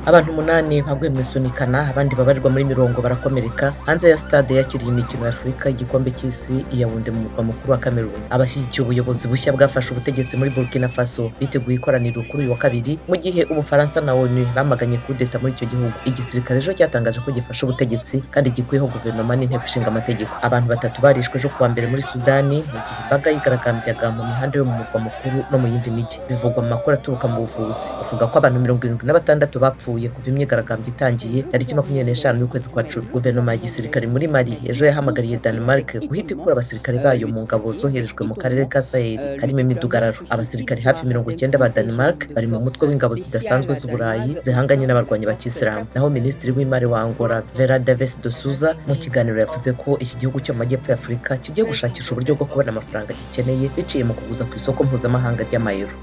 Abantu 8 baguye mu isunikana, abandi babarirwa muri mirongo barakomereka hanze ya stade yakiriye imikino ya Afurika igikombe cy'isi i Yaounde mu murwa mukuru wa Cameroon. Abashyigikiye ubuyobozi bushya bwafashe ubutegetsi muri Burkina Faso biteguye ikoraniro kuri uyu wa kabiri, mu gihe Ubufaransa na ONU bamaganye kudeta muri icyo gihugu. Igisirikare ejo cyatangaje ko gifashe ubutegetsi kandi gikuyeho guverinoma n'inteko ishinga amategeko. Abantu 3 barishwe ejo kuwa mbere muri Sudani mu gihe imbaga yigaragambyaga mu mihanda yo mu murwa mukuru no mu yindi mijyi. Bivugwa mu makuru aturuka mu buvuzi bavuga ko abantu 76 bapfuye kuva imyigaragambyo itangiye tariki 25 y'ukwezi kwa 10. Guverinoma ya gisirikare muri Mali ejo yahamagariye Denmark guhita ikura abasirikare bayo mu ngabo zoherejwe mu karere ka Sahel karimo imidugararo. Abasirikare hafi 90 ba Denmark bari mu mutwe w'ingabo zidasanzwe z'Uburayi zihanganye n'abarwanyi ba Kisilamu. Naho Minisitiri w'Imari wa Angola Vera Daves de Souza mu kiganiro yavuze ko iki gihugu cyo mu majyepfo ya Afurika kigiye gushakisha uburyo bwo kubona amafaranga gikeneye biciye mu kuguza ku isoko mpuzamahanga ry'amayero.